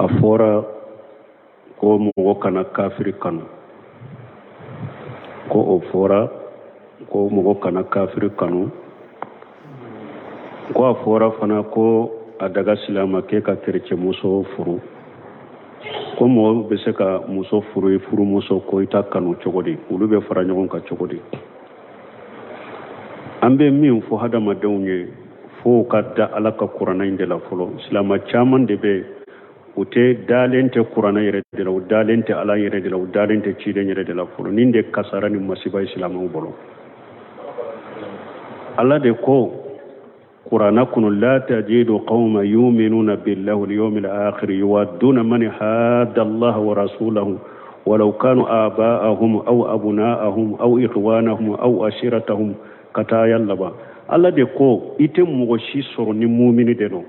A fɔra ko mɔgɔ kana kafiri kanu, ko o fɔra ko mɔgɔ kana kafiri kanu, ko a fɔra fana ko a daga silamakɛ ka kerecɛmuso furu, ko mɔgɔ bɛ se ka muso furu i furumuso ko i t'a kanu cogo di, olu bɛ fara ɲɔgɔn kan cogo di? An bɛ min fɔ hadamadenw ye, fo ka da Ala ka kuranɛ in de la fɔlɔ. Silama caman de bɛ, u tɛ dalen tɛ kuranɛ yɛrɛ de la, u dalen tɛ Ala yɛrɛ de la, u dalen tɛ ciden yɛrɛ de la fɔlɔ. Nin de kasara ni masiba ye silamaw bolo. Ala de ko kuranɛ kɔnɔ: la tajidu qawma yuminuna billahi wal yawmil akhir yuwadduna man hadda Allah wa rasulahu walau kanu aba'ahum aw abna'ahum aw ikhwanahum aw ashiratahum, ka taa aya laban. Ala de ko i tɛ mɔgɔ si sɔrɔ ni mumini de don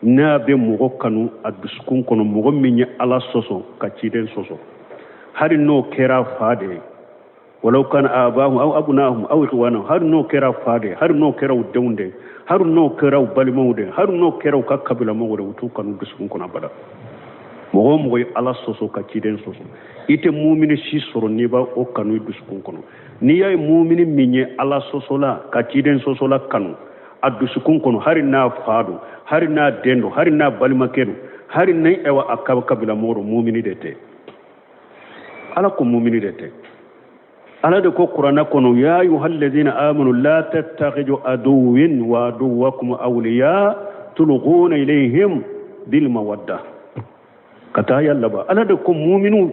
n'a bɛ mɔgɔ kanu a dusukun kɔnɔ, mɔgɔ min ye Ala sɔsɔ ka ciden sɔsɔ, hali n'o kɛra fa de ye, walau kana abahum aw abnahum aw ikhwanahum, hali n'o kɛra fa de ye, hali n'o kɛra u denw de ye, hali n'o kɛra u balimaw de ye, hali n'o kɛra u ka kabilamɔgɔw de ye, u t'u kanu dusukun kɔnɔ abada. Mɔgɔ o mɔgɔ ye Ala sɔsɔ ka ciden sɔsɔ, i tɛ mumini si sɔrɔ n'i b'a o kanu i dusukun kɔnɔ. N'i y'a ye mumini min ye Ala sɔsɔla ka ciden sɔsɔla kanu a dusukun kɔnɔ, hali n'a fa don, hali n'a den don, hali n'a balimakɛ don, hali ni ɛwa a ka kabilamɔgɔ don, mumini de tɛ. Ala ko mumini de tɛ. Ala de ko kuranɛ kɔnɔ: ya ayuha alladhina amanu la tattakhidhu aduwwin wa aduwwakum awliya tulquna ilayhim bil mawadda, ka taa aya laban. Ala de ko muminu,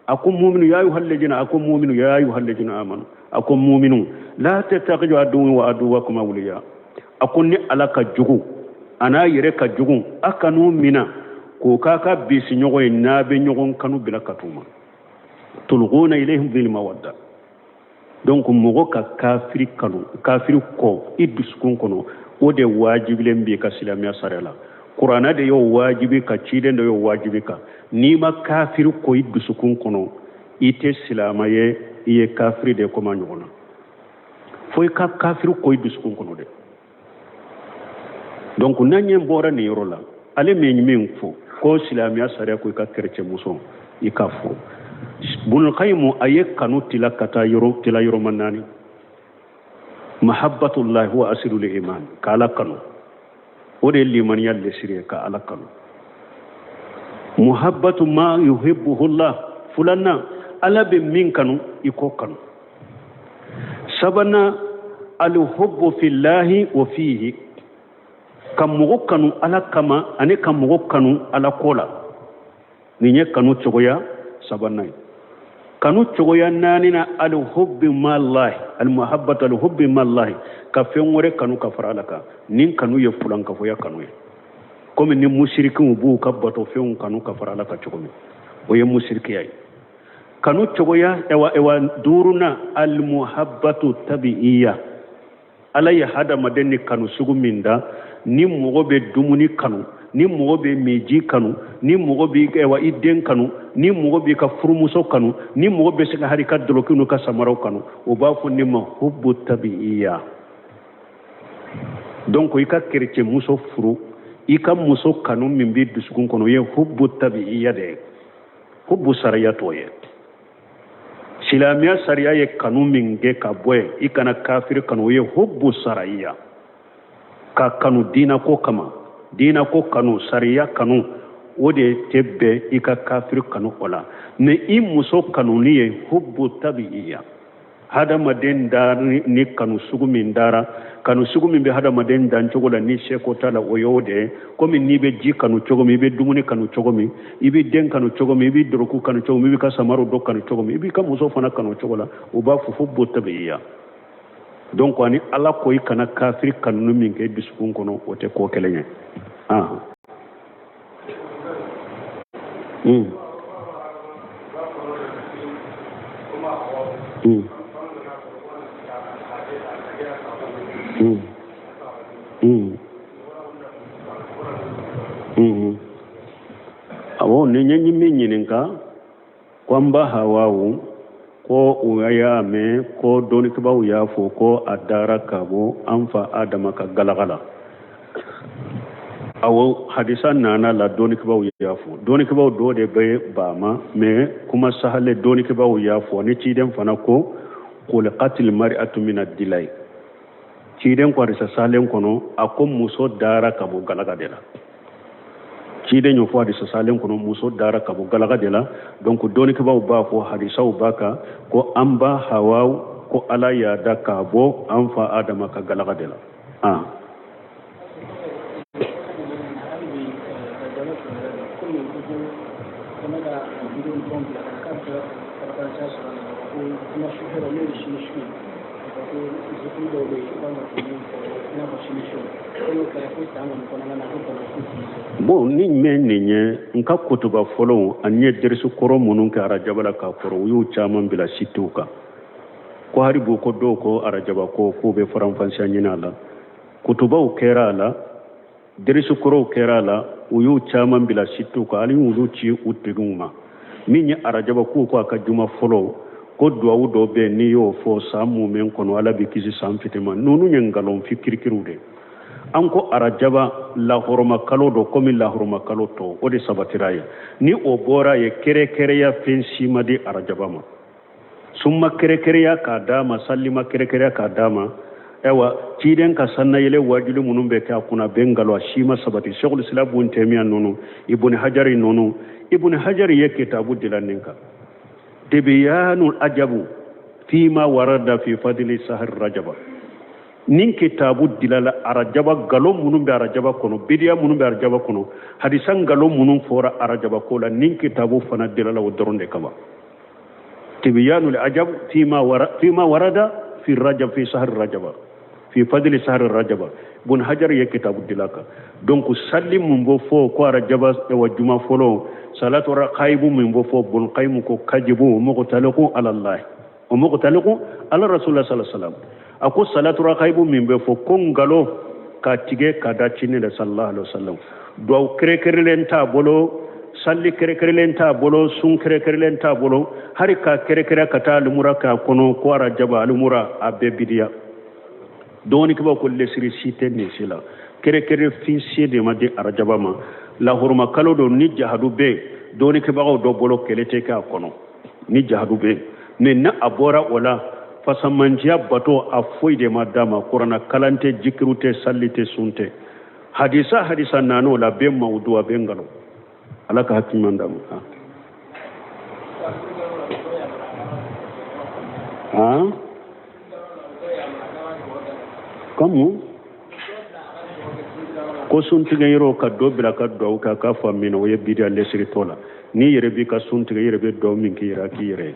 a ko muminu, ya ayuha alladhina, a ko muminu, ya ayuha alladhina amanu, a ko muminu, la tattakhidhu aduwwin wa aduwwakum awliya, a ko ni Ala ka jugu a n'a yɛrɛ ka jugu, a kan'u mina k'o k'a ka bisi ɲɔgɔn ye n'a bɛ ɲɔgɔn kanu bila ka t'u ma, tulquna ilayhim bil mawadda. Donc mɔgɔ ka kafiri kanu, kafiri kɔ i dusukun kɔnɔ, o de wajibilen b'i ka silamɛya sariya la. Kuranɛ de y'o wajibi ka, ciden de y'o wajibi kan. N'i ma kafiri kɔ i dusukun kɔnɔ, i tɛ silama ye, i ye kafiri de komi a ɲɔgɔn na. Fo i ka kafiri kɔ i dusukun kɔnɔ dɛ. Donc n'an ɲɛ bɔra nin yɔrɔ la, ale min min fɔ ko silamɛya sariya ko i ka kerecɛn muso i ka furu, Bunulkayimu a ye kanu tila ka taa yɔrɔ tila yɔrɔma naani. Mahabbatullahi huwa asilul iman, ka Ala kanu, o de ye limaniya lesiri ye, ka Ala kanu. Muhabbatu ma yuhibbuhullah, filanan, Ala bɛ min kanu i k'o kanu. Sabanan, alhubbu fillahi wa fihi, ka mɔgɔ kanu Ala kama ani ka mɔgɔ kanu Ala ko la. Nin ye kanu cogoya sabanan ye. Kanu cogoya naaninan, alhubbi mallahi, almuhabbatu alhubbi mallahi, ka fɛn wɛrɛ kanu ka fara Ala kan. Nin kanu ye fulankafoya kanu ye, komi ni musirikiw b'u ka batofɛnw kanu ka fara Ala kan cogo min, o ye musirikiya ye. Kanu cogoya ɛwa duurunan, almuhabbatu tabi'iya, Ala ye hadamaden ni kanu sugu min da, ni mɔgɔ bɛ dumuni kanu, ni mɔgɔ bɛ miji kanu, ni mɔgɔ bɛ ɛwa i den kanu, ni mɔgɔ b'i ka furumuso kanu, ni mɔgɔ bɛ se ka hali ka dɔlɔki n'u ka samaraw kanu, o b'a fɔ nin ma hubbu tabi'iya. Donc i ka kerecɛn muso furu, i ka muso kanu min b'i dusukun kɔnɔ, o ye hubbu tabi'iya de ye, hubbu sariya t'o ye. Silamɛya sariya ye kanu min kɛ ka bɔ yen, i kana kafiri kanu, o ye hubbu sariya, ka kanu diinako kama. Diinako kanu, sariya kanu, o de tɛ bɛn i ka kafiri kanu o la. Mais i muso kanuni ye hubbu tabi'iya, hadamaden da ni kanu sugu min dara, kanu sugu min bɛ hadamaden dan cogo la ni seko t'a la, o y'o de ye. Komi n'i bɛ ji kanu cogo min, i bɛ dumuni kanu cogo min, i bɛ den kanu cogo min, i bɛ dɔrɔku kanu cogo min, i b'i ka samaraw dɔ kanu cogo min, i b'i ka muso fana kanu cogo la, o b'a fɔ hubbu tabi'iya. Donc ani Ala ko i kana kafiri kanuni min kɛ i dusukun kɔnɔ, o tɛ ko kelen ye. Ah. Awɔ, nin ye min ɲininka ko an ba Hawawu, ko u y'a mɛn ko dɔnnikɛbaaw y'a fɔ ko a dara ka bɔ an fa Adama ka galaga la. Awɔ, hadisa nana la, dɔnnikɛbaaw y'a fɔ, dɔnnikɛbaaw dɔw de bɛ ban a ma, mais kuma sahale dɔnnikɛbaaw y'a fɔ ni ciden fana ko khuliqatil mar'atu mina dilai. Ciden ko hadisa sahalen kɔnɔ, a ko muso dara ka bɔ galaga de la. Ciden y'o fɔ hadisa sahalen kɔnɔ, muso dara ka bɔ galaga de la. Donc dɔnnikɛbaaw b'a fɔ, hadisaw b'a kan ko an ba Hawa ko Ala y'a da k'a bɔ an fa Adama ka galaga de la. Bon, ni mɛn nin ye n ka kutuba fɔlɔw ani ye derisu kɔrɔ minnu kɛ arajaba la k'a kɔrɔ, u y'u caman bila sitiw kan ko hali b'u ko dɔw ko arajaba ko k'u bɛ faranfasiya ɲini a la. Kutubaw kɛra a la, derisu kɔrɔw kɛra a la, u y'u caman bila sitiw kan, hali y'olu ci u tigiw ma. Min ye arajaba k'u ko a ka juma fɔlɔ ko duwawu dɔ bɛ yen, n'i y'o fɔ san mumɛ kɔnɔ Ala b'i kisi san fitima. Ninnu ye nkalonfin kirikiriw de. An ko arajaba lahɔrɔma kalo dɔ komi lahɔrɔma kalo tɔ, o de sabatira ye. Ni o bɔra ye, kɛrɛkɛrɛya fɛn si ma di arajaba ma. Summa kɛrɛkɛrɛya k'a d'a ma, salima kɛrɛkɛrɛya k'a d'a ma. Ayiwa, ciden ka sannayɛlɛ wajuli minnu bɛ kɛ a kunna, bɛ nkalon, a si ma sabati. Sɛkul Islam Ibn Taymiya ninnu, Ibn Hajari ninnu, Ibn Hajari ye kitabu dilan nin kan, Tibyanul ajabu fima warada fi fadli sahar rajaba. Nin kitabu dilala arajaba nkalon minnu bɛ arajaba kɔnɔ, bidiya minnu bɛ arajaba kɔnɔ, hadisa nkalon minnu fɔra arajaba ko la, nin kitabu fana dilala o dɔrɔn de kama. Tibyanul ajab fima warada fi rajab fi sahar rajaba fi fadli sahar rajaba. Ibn Hajar ye kitabu dila kan. Donc salli mun b'o fɔ ko arajaba wa juma fɔlɔ salatu raqaibu min b'o fɔ, Ibn Qayyim ko kajibu muqtaliqu ala Allah o muqtaliqu ala rasulullah sallallahu alaihi wasallam. A ko salatu raqaibu min bɛ fɔ ko nkalon ka tigɛ ka da cinin la sallallahu alaihi wasallam. Duwawu kɛrɛkɛrɛlen t'a bolo, salli kɛrɛkɛrɛlen t'a bolo, sun kɛrɛkɛrɛlen t'a bolo, hari ka kɛrɛkɛrɛ ka taa alimura k'a kɔnɔ ko arajaba alimura, a bɛɛ bidiya. Dɔɔnikɛbaw ko lesiri si tɛ nin si la, kɛrɛkɛrɛ fin si de ma di arajaba ma. Lahɔrɔma kalo don, ni jahadu bɛ yen, dɔɔnikɛbagaw dɔ bolo kɛlɛ tɛ kɛ a kɔnɔ ni jahadu bɛ yen. Mɛ ni a bɔra o la, fasamantiya bato a foyi de ma d'a ma. Kuranna kalan tɛ, jikiru tɛ, salli tɛ, sun tɛ. Hadisa nan'o la, bɛ mawudu, a bɛ nkalon. Ala ka hakili ɲuman d'a ma. Comme ko suntigɛ yɔrɔ ka dɔ bila ka duwawu kɛ a k'a fɔ amina, o ye bidiya lesiri tɔ la. N'i yɛrɛ b'i ka sun tigɛ, i yɛrɛ bɛ duwawu min k'i yɛrɛ k'i yɛrɛ ye.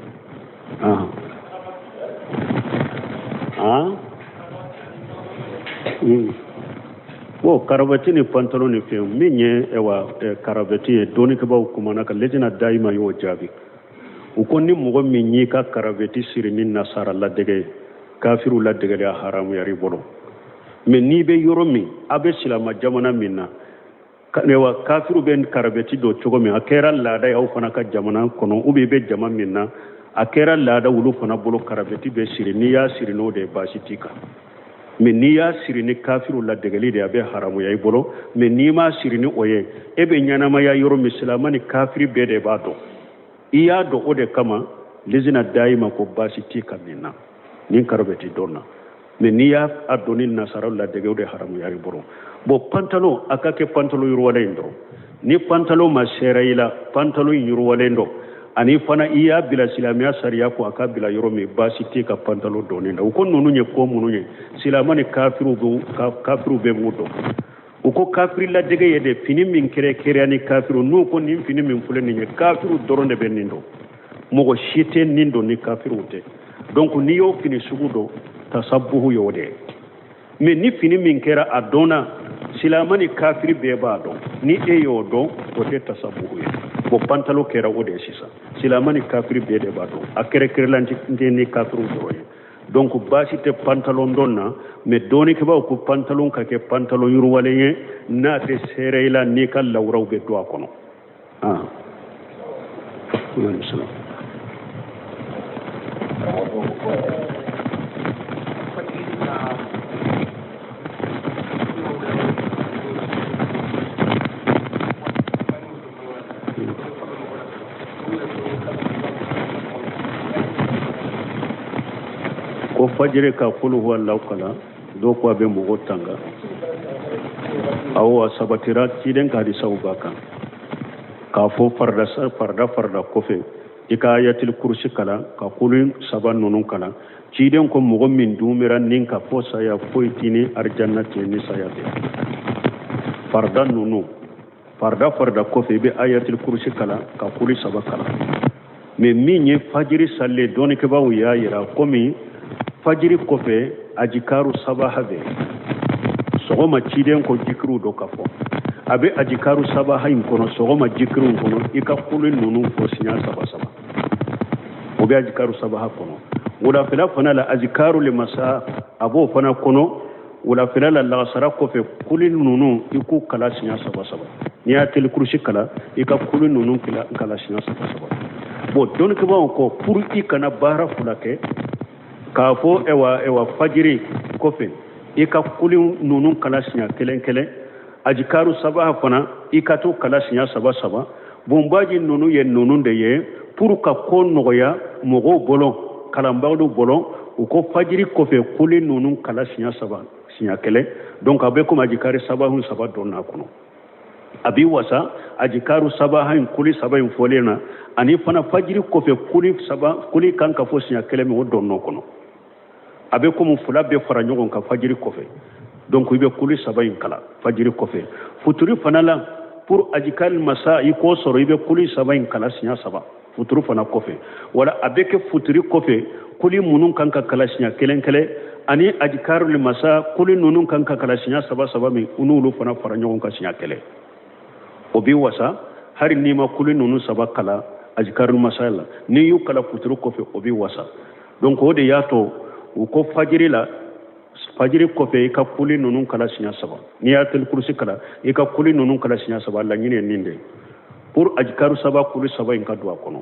Bon, karabati ni pantalon ni fɛn min ye, ayiwa, karabati ye, dɔnnikɛbaaw kumana ka lejina dayima y'o jaabi. U ko ni mɔgɔ min y'i ka karabati siri ni nasara ladege ye, kafiriw ladegeli a haramuyara i bolo. Mɛ n'i bɛ yɔrɔ min, a bɛ silama jamana min na, ayiwa, kafiriw bɛ karabati don cogo min, a kɛra laada ye aw fana ka jamana kɔnɔ, ou bien i bɛ jama min na, a kɛra laada olu fana bolo karabati bɛ siri. N'i y'a siri n'o de ye, baasi t'i kan. Mɛ n'i y'a siri ni kafiriw ladegeli de ye, a bɛ haramuya i bolo. Mɛ n'i m'a siri ni o ye, e bɛ ɲɛnamaya yɔrɔ min, silama ni kafiri bɛɛ de b'a dɔn. I y'a dɔn o de kama lezina dayima ko baasi t'i kan nin na, nin karabati dɔn na. Mɛ n'i y'a dɔn ni nasaraw ladege, o de haramuya i bolo. Bon, pantalon a ka kɛ pantalon yiriwalen in dɔrɔn. Ni pantalon ma sera i la, pantalon in yiriwalen dɔn, ani fana i y'a bila silamɛya sariya ko a ka bila yɔrɔ min, baasi t'i ka pantalon dɔnni na. U ko ninnu ye ko minnu ye, silamɛ ni kafiriw bɛɛ b'u dɔn. U ko kafiri ladege ye de fini min kɛrɛkɛrɛya ni kafiriw, n'u ko nin fini min filɛ nin ye, kafiriw dɔrɔn de bɛ nin dɔn, mɔgɔ si tɛ nin dɔn ni kafiriw tɛ. Donc n'i y'o fini sugu dɔn, tasabuhu y'o de ye. Mɛ ni fini min kɛra a dɔnna, silamɛ ni kafiri bɛɛ b'a dɔn, ni e y'o dɔn, o tɛ tasabuhu ye. Bon, pantalon kɛra o de ye sisan, silamɛ ni kafiri bɛɛ de b'a dɔn, a kɛrɛkɛrɛlan tɛ ni kafiriw dɔrɔn ye. Donc baasi tɛ pantalon dɔn na, mɛ dɔɔnikɛbaaw ko pantalon ka kɛ pantalon yiriwalen ye, n'a tɛ seere i la, n'i ka lawuraw bɛ don a kɔnɔ. Fajiri ka kulu huwa Allahu kalan, dɔw ko a bɛ mɔgɔ tanga. Awɔ, a sabatira ciden ka hadisaw b'a kan k'a fɔ farida farida farida kɔfɛ i ka ayatil kurusi kalan, ka kulu saba ninnu kalan. Ciden ko mɔgɔ min dumira nin kan fo saya, foyi t'i ni arijanna cɛ ni saya tɛ. Farida ninnu, farida farida kɔfɛ i bɛ ayatil kurusi kalan, ka kulu saba kalan. Mais min ye fajiri salen, dɔnnikɛbaaw y'a yira komi fajiri kɔfɛ ajikaru sabaha bɛ sɔgɔma, ciden ko jikiriw dɔ ka fɔ a bɛ ajikaru sabaha in kɔnɔ. Sɔgɔma jikiriw kɔnɔ, i ka kulu ninnu fɔ siɲɛ saba saba, o bɛ ajikaru sabaha kɔnɔ. Wulafɛla fana la, ajikaru le masa, a b'o fana kɔnɔ. Wulafɛla la, lagasara kɔfɛ, kuli ninnu i k'u kala siɲɛ saba saba. N'i y'a teli kurusi kala, i ka kuli ninnu kala siɲɛ saba saba. Bon, dɔnnikɛbaaw ko pour i kana baara fila kɛ, k'a fɔ ewa ewa fajiri kɔfɛ i ka kuli ninnu kala siɲɛ kelen kelen, ajikaru saba fana i ka to kala siɲɛ saba saba. Bonbaji ninnu ye ninnu de ye pour ka ko nɔgɔya mɔgɔw bolo, kalanbagaw bolo. U ko fajiri kɔfɛ kuli ninnu kala siɲɛ saba siɲɛ kelen, donc a bɛ komi ajikari saba saba donna kɔnɔ, a b'i wasa ajikaru saba in kuli saba in fɔlen na. Ani fana fajiri kɔfɛ kuli saba, kuli kan ka fɔ siɲɛ kelen min, o donn'o kɔnɔ. A bɛ komi fila bɛ fara ɲɔgɔn kan fajiri kɔfɛ, donc i bɛ kuli saba in kala fajiri kɔfɛ. Futuri fana la, pour ajikari masa i k'o sɔrɔ, i bɛ kuli saba in kala siɲɛ saba futuru fana kɔfɛ. Wala a bɛ kɛ futuri kɔfɛ kuli minnu kan ka kala siɲɛ kelen kelen, ani ajikari masa kuli ninnu kan ka kala siɲɛ saba saba min, u n'olu fana fara ɲɔgɔn kan siɲɛ kelen, o b'i wasa. Hali n'i ma kuli ninnu saba kala ajikari masa la, n'i y'u kala futuru kɔfɛ, o b'i wasa. Donc o de y'a to u ko fajiri la, fajiri kɔfɛ i ka kuli ninnu kala siɲɛ saba, n'i y'a teli kurusi kala, i ka kuli ninnu kala siɲɛ saba. Laɲini ye nin de ye pour ajikaru saba kuli saba in ka don a kɔnɔ.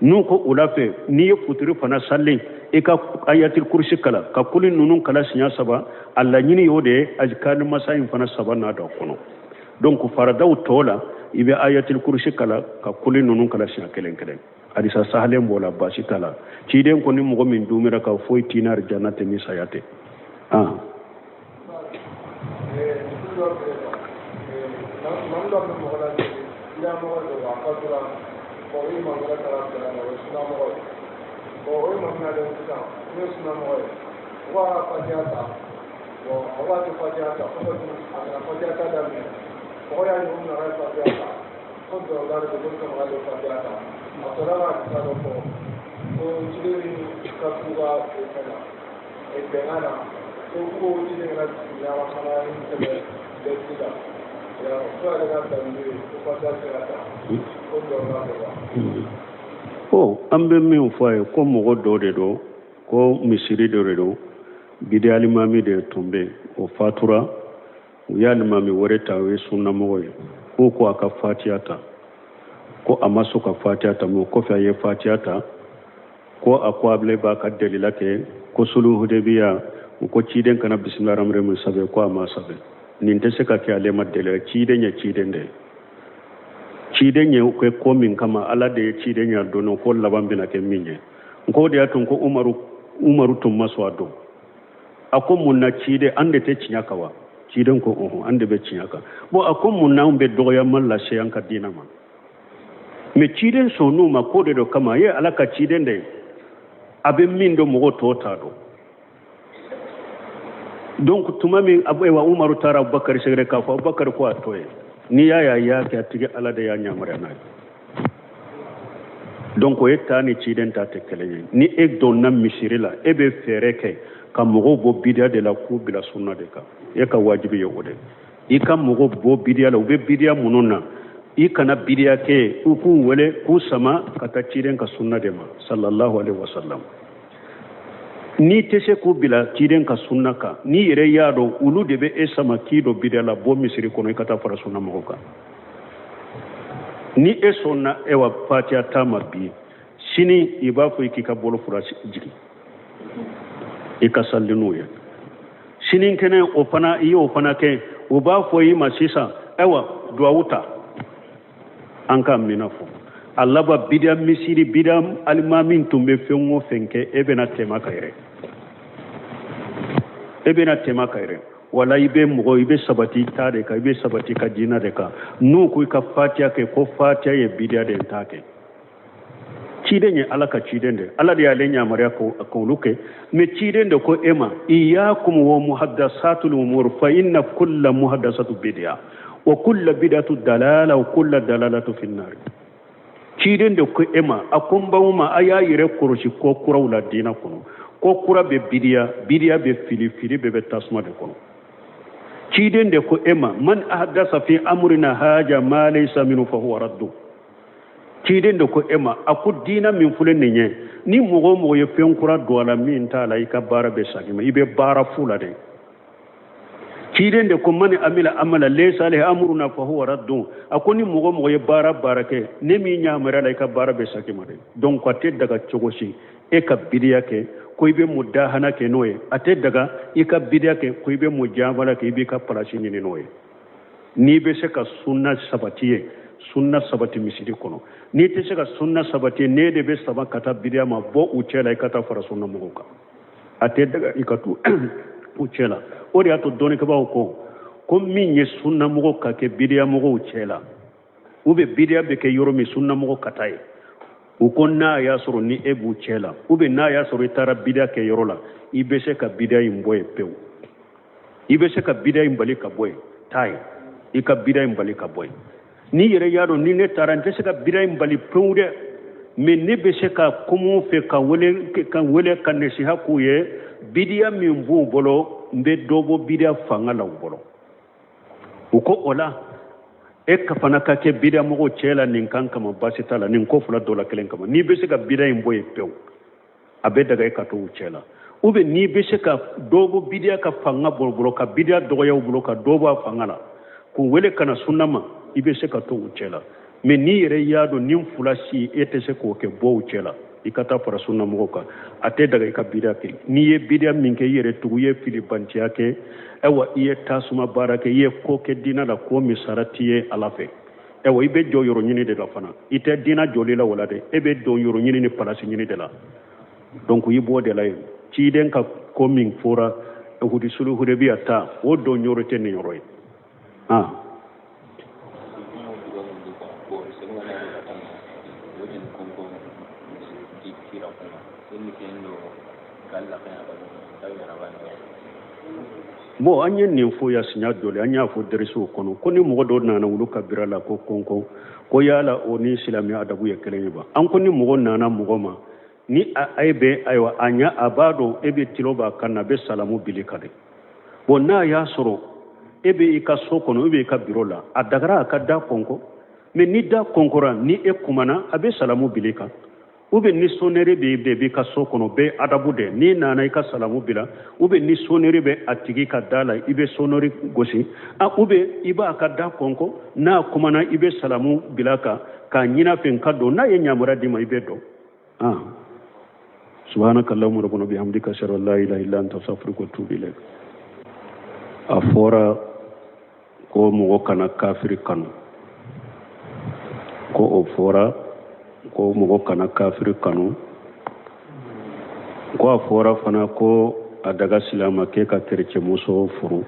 N'u ko o la fɛ, n'i ye futuri fana salen, i ka ayatil kurusi kala, ka kuli ninnu kala siɲɛ saba, a laɲini y'o de ye, ajikari masa in fana saba n'a don a kɔnɔ. Donc faradaw tɔ la, i bɛ ayatil kurusi kala, ka kuli ninnu kala siɲɛ kelen kelen. Hadisa sahalen b'o la, baasi t'a la. Ciden ko ni mɔgɔ min dumira ka foyi t'i ni arijanna tɛ ni saya tɛ. An bɛ min fɔ a ye, ko mɔgɔ dɔ de don, ko misiri dɔ de don, bidi alimami de tun bɛ yen, o fatura, u ye alimami wɛrɛ ta, o ye sunnamɔgɔ ye. Ko a ka fatiya ta, ko a ma sɔn ka fatiya ta. Mais o kɔfɛ a ye fatiya ta. Ko a ko ale b'a ka delila kɛ ko sulu hudebiya, u ko ciden kana bisimila ramre min sɛbɛn, ko a ma sɛbɛn. Nin tɛ se ka kɛ ale ma delila. Ciden ye ciden de ye, ciden ye kɛ ko min kama, Ala de ye ciden y'a dɔn ko laban bɛna kɛ min ye. N ko o de y'a to ko Umaru tun ma sɔn a don. A ko mun na ciden, an de tɛ tiɲɛ kan wa? Ciden ko ɔhɔn, an de bɛ tiɲɛ kan. Bon, a ko mun na anw bɛ dɔgɔyama lase an ka diinɛ ma? Mais ciden sɔnn'u ma ko de dɔ kama, a ye Ala ka ciden de ye, a bɛ min dɔn mɔgɔ tɔw t'a dɔn. Donc tuma min ayiwa Umaru taara Abubakari sɛgɛrɛ k'a fɔ, Abubakari ko a to ye, n'i y'a ye a y'a kɛ, a tigi Ala de y'a yamaruya n'a ye. Donc o ye ta ni ciden ta tɛ kelen ye. Ni e donna misiri la, e bɛ fɛɛrɛ kɛ ka mɔgɔw bɔ bidiya de la k'u bila sunna de kan. E ka wajibi ye o de, i ka mɔgɔw bɔ bidiya la. U bɛ bidiya minnu na, i kana bidiya kɛ, u k'u wele k'u sama ka taa ciden ka sunna de ma, sallallahu alaihi wasallam. N'i tɛ se k'u bila ciden ka sunna kan, n'i yɛrɛ y'a dɔn olu de bɛ e sama k'i don bidiya la, bɔ misiri kɔnɔ, i ka taa fara sunna mɔgɔw kan. Ni e sɔnna ewa fatiya ta ma bi, sini i b'a fɔ i k'i ka bolo fura jigin, i ka sali n'u ye. Sini kɛnɛ o fana i y'o fana kɛ, u b'a fɔ i ma sisan ayiwa duwawu ta, an k'a minɛ fɔ a laban bidiya misiri bidiya alimami tun bɛ fɛn o fɛn kɛ, e bɛna tɛmɛ a kan yɛrɛ. E bɛna tɛmɛ kan yɛrɛ, wala i bɛ mɔgɔ, i bɛ sabati ta de kan, i bɛ sabati ka diinɛ de kan. N'u ko i ka fatiya kɛ, ko fatiya ye bidiya de ye, n t'a kɛ. Ciden ye Ala ka ciden de, Ala de y'ale yamaruya k'olu kɛ. Mais ciden de ko e ma, iyakum wa muhaddasatul umur fa inna kulla muhaddasatu bidiya wa kulla bidatu dalala wa kulla dalalatu finnar. Ciden de ko e ma, a ko n baw ma, a y'a yɛrɛ kɔlɔsi ko kuraw la diinɛ kɔnɔ. Ko kura bɛ bidiya, bidiya bɛ fili, fili bɛɛ bɛ tasuma de kɔnɔ. Ciden de ko e ma, man ahdasa fi amrina haja ma laysa minhu fa huwa raddu. Ciden de ko e ma, a ko diinɛ min filɛ nin ye, ni mɔgɔ o mɔgɔ ye fɛn kura don a la min t'a la, i ka baara bɛ segin ma, i bɛ baara fu la dɛ. Ciden de ko man amila amala laysa alayhi amruna fa huwa raddun. A ko ni mɔgɔ o mɔgɔ ye baara baara kɛ ne min yamaruya la, i ka baara bɛ segin ma dɛ. Donc a tɛ daga cogo si e ka bidiya kɛ ko i bɛ mudahana kɛ n'o ye. A tɛ daga i ka bidiya kɛ ko i bɛ mujamala kɛ, i b'i ka palasi ɲini n'o ye. N'i bɛ se ka sunna sabati ye, sunna sabati misiri kɔnɔ. N'i tɛ se ka sunna sabati, n'e de bɛ sama ka taa bidiya ma, bɔ u cɛ la, i ka taa fara sunna mɔgɔw kan. A tɛ daga i ka to u cɛ la. O de y'a to dɔnnikɛbaaw ko min ye sunna mɔgɔw ka kɛ bidiya mɔgɔw cɛ la, ou bien bidiya bɛ kɛ yɔrɔ min, sunna mɔgɔ ka taa yen. U ko n'a y'a sɔrɔ ni e b'u cɛ la, ou bien n'a y'a sɔrɔ i taara bidiya kɛ yɔrɔ la, i bɛ se ka bidiya in bɔ yen pewu. I bɛ se ka bidiya in bali ka bɔ yen, taa yen, i ka bidiya in bali ka bɔ yen. N'i yɛrɛ y'a dɔn ni ne taara n tɛ se ka bidiya in bali pewu dɛ, mais ne bɛ se ka kuma u fɛ, ka wele ka nasiha k'u ye, bidiya min b'u bolo, n bɛ dɔ bɔ bidiya fanga la u bolo. U ko o la e ka fana ka kɛ bidiya mɔgɔw cɛ la nin kan kama, baasi t'a la. Nin ko fila dɔ la kelen kama, n'i bɛ se ka bidiya in bɔ yen pewu, a bɛ daga e ka to u cɛ la. Ou bien n'i bɛ se ka dɔ bɔ bidiya ka fanga bolo, ka bidiya dɔgɔya u bolo, ka dɔ bɔ a fanga la, k'u wele ka na sunna ma, i bɛ se ka to u cɛ la. Mais n'i yɛrɛ y'a dɔn nin fila si e tɛ se k'o kɛ, bɔ u cɛ la, i ka taa fara sunna mɔgɔw kan. A tɛ daga i ka bidiya kɛ. N'i ye bidiya min kɛ, i yɛrɛ tugu, i ye filibanciya kɛ, ayiwa, i ye tasuma baara kɛ, i ye ko kɛ diinɛ la, ko min sara t'i ye Ala fɛ. Ayiwa, i bɛ jɔ yɔrɔ ɲini de la fana. I tɛ diinɛ jɔli la wala dɛ, e bɛ don yɔrɔ ɲini ni palasi ɲini de la. Donc i b'o de la yen. Ciden ka ko min fɔra hudi sulu hudebiya ta, o don yɔrɔ tɛ nin yɔrɔ ye. Ah, bon, an ye nin fɔ ya siɲɛ dɔ la, an y'a fɔ dɛrɛsiw kɔnɔ ko ni mɔgɔ dɔ nana olu ka bira la ko kɔnkɔn, ko yala o ni silamɛya adabu ye kelen ye ba? An ko ni mɔgɔ nana mɔgɔ ma, ni a e bɛ, ayiwa, a ɲɛ a b'a dɔn e bɛ tilo b'a kan na, a bɛ salamu bili ka de. Bon, n'a y'a sɔrɔ e bɛ i ka so kɔnɔ, e bɛ i ka biro la, a dagara a ka da kɔnkɔn. Mais ni da kɔnkɔra, ni e kumana, a bɛ salamu bili kan. Ou bien ni sonnerie bɛ b'i ka so kɔnɔ, bɛ adabu de, n'i nana i ka salamu bila. Ou bien ni sonnerie bɛ a tigi ka da la, i bɛ sonnerie gosi. A, ou bien i b'a ka da kɔnkɔn, n'a kumana, i bɛ salamu bila kan k'a ɲin'a fɛ n ka don. N'a ye yamaruya d'i ma, i bɛ don. Ah, subhanaka allahumma rabbana bihamdika, ashhadu an la ilaha illa anta, astaghfiruka wa atubu ilaik. A fɔra ko mɔgɔ kana kafiri kanu, ko o fɔra ko mɔgɔ kana kafiri kanu, ko a fɔra fana ko a daga silamakɛ ka kerecɛmuso furu,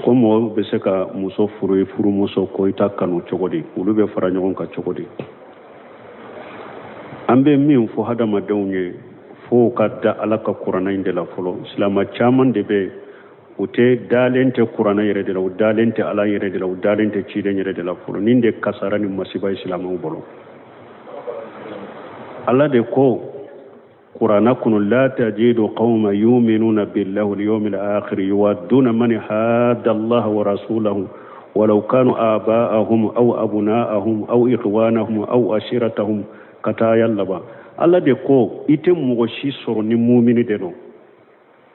ko mɔgɔ bɛ se ka muso furu, i furumuso ko i ta kanu cogo di, olu bɛ fara ɲɔgɔn kan cogo di? An bɛ min fɔ hadamadenw ye, fo ka da Ala ka kuranɛ in de la fɔlɔ. Silama caman de bɛ u tɛ dalen tɛ kuranɛ yɛrɛ de la, u dalen tɛ Ala yɛrɛ de la, u dalen tɛ ciden yɛrɛ de la fɔlɔ. Nin de kasara ni masiba ye silamaw bolo. Ala de ko kuranɛ kɔnɔ, la tajidu qawma yuminuna billahi wal yawmil akhir yuwadduna man hadda Allah wa rasulahu walau kanu aba'ahum aw abna'ahum aw ikhwanahum aw ashiratahum, ka taa yalla ba. Ala de ko i tɛ mɔgɔ si sɔrɔ ni mumini de don,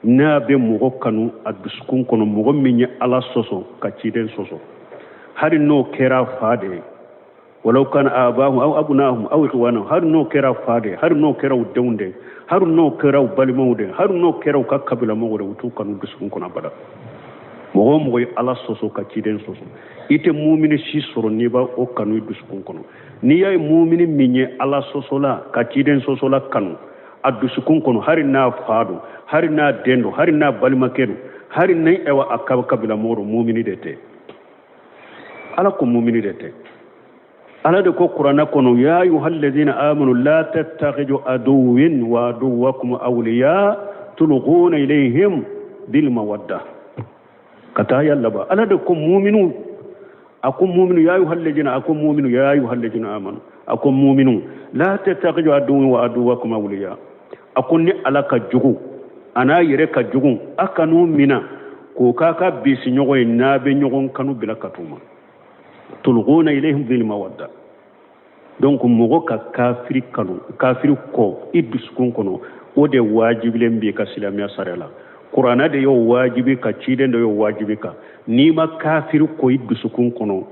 n'a bɛ mɔgɔ kanu a dusukun kɔnɔ, mɔgɔ min ye Ala sɔsɔ ka ciden sɔsɔ, hali n'o kɛra fa de ye, walau kana abahum aw abnahum aw ikhwanahum, hali n'o kɛra fa de ye, hali n'o kɛra u denw de ye, hali n'o kɛra u balimaw de ye, hali n'o kɛra u ka kabilamɔgɔw de, u t'u kanu dusukun kɔnɔ abada. Mɔgɔ o mɔgɔ ye Ala sɔsɔ ka ciden sɔsɔ, i tɛ mumini si sɔrɔ n'i b'a o kanu i dusukun kɔnɔ. N'i y'a ye mumini min ye Ala sɔsɔla ka ciden sɔsɔla kanu, a A dusukun kɔnɔ, hali n'a fa don, hali n'a den don, hali n'a balimakɛ don, hali ni ɛwa a ka kabila mɔgɔ don, mumini de tɛ. Ala ko mumini de tɛ. Ala de ko kuranɛ kɔnɔ: ya ayuha alladhina amanu la tattakhidhu aduwwin wa aduwwakum awliya tulghuna ilayhim bil mawadda. Ka taa ya laban, Ala de ko muminu, a ko muminu, ya ayuha alladhina, a ko muminu, ya ayuha alladhina amanu, a ko muminu, la tattakhidhu aduwwin wa aduwwakum awliya. A ko ni Ala ka jugu a n'a yɛrɛ ka jugu, a kan'u mina k'o k'a ka bisi ɲɔgɔn ye n'a bɛ ɲɔgɔn kanu bila ka t'u ma. Tulghuna ilayhim bil mawadda. Donc mɔgɔ ka kafiri kanu, kafiri kɔ i dusukun kɔnɔ, o de wajibilen b'i ka silamɛya sariya la. Kuranɛ de y'o wajibi ka, ciden de y'o wajibi kan. N'i ma kafiri kɔ i dusukun kɔnɔ,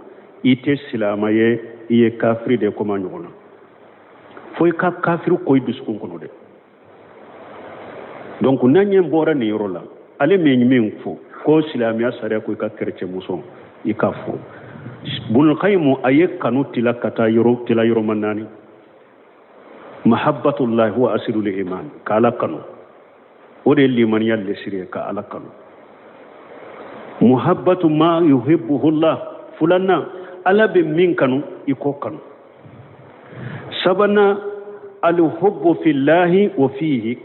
i tɛ silama ye, i ye kafiri de komi a ɲɔgɔn na. Fo i ka kafiri kɔ i dusukun kɔnɔ dɛ. Donc n'an ɲɛ bɔra nin yɔrɔ la, ale min fɔ ko silamɛya sariya ko i ka kerecɛn muso i ka fɔ, Bunulkayimu a ye kanu tila ka taa yɔrɔ tila yɔrɔma naani. Mahabbatullahi huwa asilul iman, ka Ala kanu, o de ye limaniya lesiri ye, ka Ala kanu. Muhabbatu ma yuhibbuhullah, filanan, Ala bɛ min kanu, i k'o kanu. Sabanan, alhubbu fillahi wa fihi,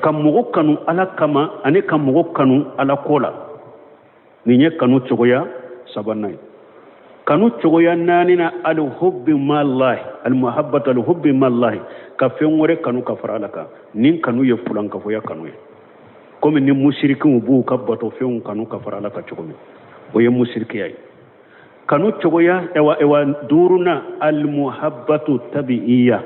ka mɔgɔ kanu Ala kama ani ka mɔgɔ kanu Ala ko la. Nin ye kanu cogoya sabanan ye. Kanu cogoya naaninan, alhubbi mallahi, almuhabbatu alhubbi mallahi, ka fɛn wɛrɛ kanu ka fara Ala kan. Nin kanu ye fulankafoya kanu ye, komi ni musirikiw b'u ka batofɛnw kanu ka fara Ala kan cogo min, o ye musirikiya ye. Kanu cogoya ewa duurunan, almuhabbatu tabi'iya.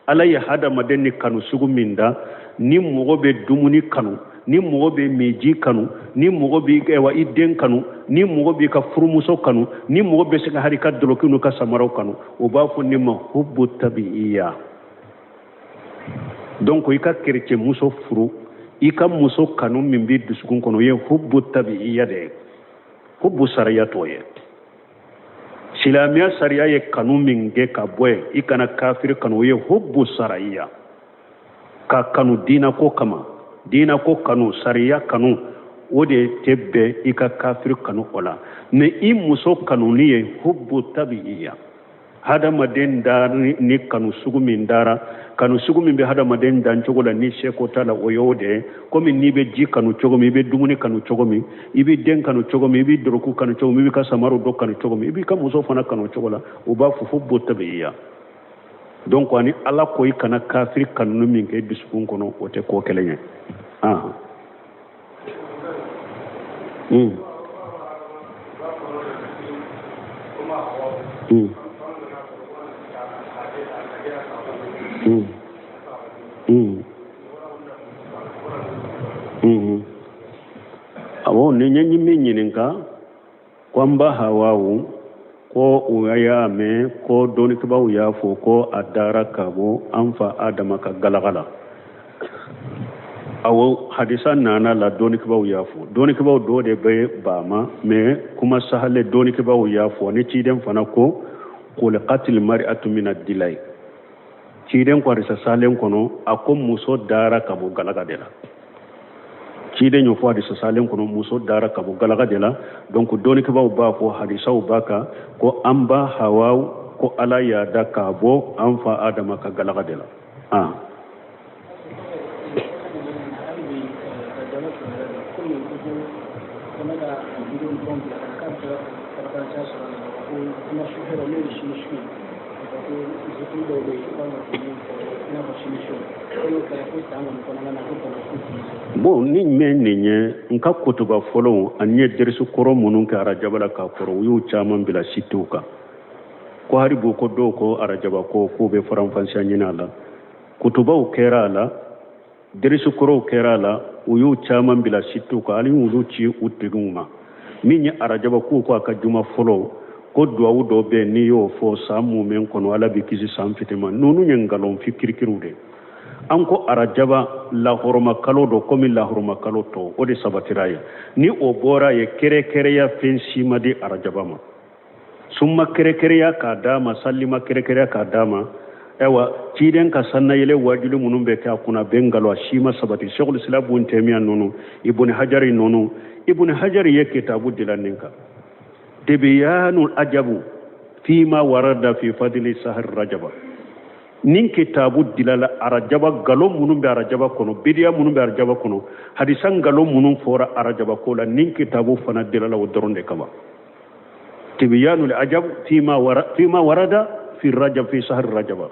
Ala ye hadamaden ni kanu sugu min da, ni mɔgɔ bɛ dumuni kanu, ni mɔgɔ bɛ miji kanu, ni mɔgɔ bɛ ewa i den kanu, ni mɔgɔ b'i ka furumuso kanu, ni mɔgɔ bɛ se ka hali ka dɔlɔki n'u ka samaraw kanu, o b'a fɔ nin ma hubbu tabi'iya. Donc i ka kerecɛn muso furu, i ka muso kanu min b'i dusukun kɔnɔ, o ye hubbu tabi'iya de ye, hubbu sariya t'o ye. Silamɛya sariya ye kanu min kɛ ka bɔ yen, i kana kafiri kanu, o ye hubbu sariya, ka kanu diinako kama. Diinako kanu, sariya kanu, o de tɛ bɛn i ka kafiri kanu o la. Mais i muso kanuni ye hubbu tabi'iya. Hadamaden da ni kanu sugu min dara, kanu sugu min bɛ hadamaden dan cogo la ni seko t'a la, o y'o de ye. Komi n'i bɛ ji kanu cogo min, i bɛ dumuni kanu cogo min, i bɛ den kanu cogo min, i bɛ dɔrɔku kanu cogo min, i b'i ka samaru dɔ kanu cogo min, i b'i ka muso fana kanu cogo la, o b'a fɔ hubbu tabi'iya. Donc ani Ala ko i kana kafiri kanu min kɛ i dusukun kɔnɔ, o tɛ ko kelen ye. Ah. Awɔ, ni n ye min ɲininka ko an ba Hawawu, ko u y'a mɛn ko dɔnnikɛbaaw y'a fɔ ko a dara ka bɔ an fa Adama ka galaga la. Awɔ, hadisa nana la, dɔnnikɛbaaw y'a fɔ, dɔnnikɛbaaw dɔ de bɛ ba ma, mais kuma sahale, dɔnnikɛbaaw y'a fɔ ni ciden fana ko khuliqatil mar'atu min ad-dilai. Ciden ko hadisa salen kɔnɔ, a ko muso dara ka bɔ galaga de la. Ciden y'o fɔ hadisa salen kɔnɔ, muso dara ka bɔ galaga de la. Donc dɔnnikɛbaaw b'a fɔ, hadisaw b'a kan ko an ba Hawaw, ko Ala y'a da k'a bɔ an fa Adama ka galaga de la. Ah. Bon, ni mɛn nin ye n ka kutuba fɔlɔw ani ye derisu kɔrɔ minnu kɛ arajaba la k'a kɔrɔ, u y'u caman bila sitew kan ko hali b'u ko dɔw ko arajaba ko k'u bɛ faranfasiya ɲini a la. Kutubaw kɛra a la, derisu kɔrɔw kɛra a la, u y'u caman bila sitew kan, hali y'olu ci u tigiw ma. Min ye arajaba k'u ko a ka juma fɔlɔ ko duwawu dɔ bɛ yen, n'i y'o fɔ san mumɛn kɔnɔ, Ala b'i kisi san fitima. Ninnu ye nkalon fi kirikiriw de. An ko arajaba lahɔrɔma kalo dɔ komi lahɔrɔma kalo tɔ, o de sabatira ye. Ni o bɔra ye, kɛrɛkɛrɛya fɛn si ma di arajaba ma, suma kɛrɛkɛrɛya k'a d'a ma, salima kɛrɛkɛrɛya k'a d'a ma. Ayiwa, ciden ka sannayɛlɛ wajuli minnu bɛ kɛ a kunna, a bɛɛ nkalon, a si ma sabati. Sɛkul Islam Bun Tɛmiya ninnu, Ibuni Hajari ninnu, Ibuni Hajari ye kitabu dilan nin kan, Tibiyanul Ajabu fima warada fi fadili sahari rajaba. Nin kitabu dilala arajaba nkalon minnu bɛ arajaba kɔnɔ, bidiya minnu bɛ arajaba kɔnɔ, hadisa nkalon minnu fɔra arajaba ko la, nin kitabu fana dilala o dɔrɔn de kama. Tibiyanul ajab fima wara fima warada fi rajab fi sahari rajaba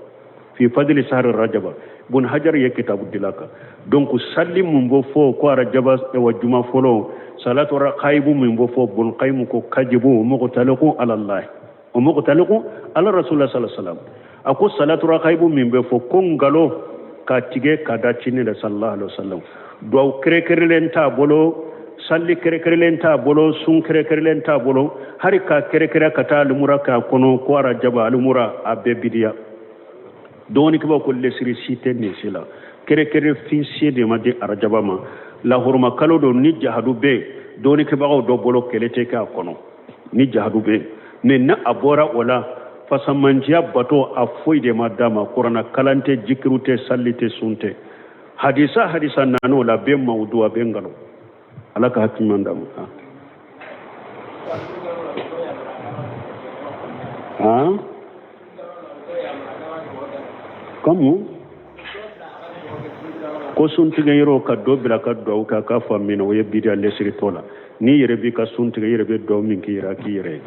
fi fadili sahari rajaba. Bun Hajar ye kitabu dila kan. Donc salli mun b'o fɔ ko arajaba wa juma fɔlɔ salatu raqaibu min b'o fɔ, Bun Qayyim ko kajibu muqtaliqu ala Allah o muqtaliqu ala rasulullah sallallahu alaihi wasallam. A ko salatu raqaibu min bɛ fɔ ko nkalon ka tigɛ ka da ciden la sallallahu alaihi wasallam, duwawu kɛrɛkɛrɛlen t'a bolo, salli kɛrɛkɛrɛlen t'a bolo, sun kɛrɛkɛrɛlen t'a bolo, hari ka kɛrɛkɛrɛ ka taa alimura k'a kɔnɔ ko arajaba alimura, a bɛɛ bidiya. Dɔnnikɛbaaw ko lesiri si tɛ nin si la, kɛrɛkɛrɛ fin si de ma di arajaba ma. Lahoroma kalo don, ni jahadu bɛ yen, dɔnnikɛbagaw dɔ bolo kɛlɛ tɛ kɛ a kɔnɔ ni jahadu bɛ yen. Mais ni a bɔra o la, fasamanciya bato a foyi de ma d'a ma. Kuranna kalan tɛ, jikiru tɛ, salli tɛ, sun tɛ. Hadisa hadisa nan'o la, bɛɛ mawudu, a bɛɛ nkalon. Ala ka hakili ɲuman d'a ma. Han comme ko suntigɛ yɔrɔ ka dɔ bila ka duwawu kɛ a k'a fɔ amina, o ye bidiya, lɛsiri t'o la. N'i yɛrɛ b'i ka sun tigɛ, i yɛrɛ bɛ duwawu min k'i yɛrɛ, a k'i yɛrɛ ye.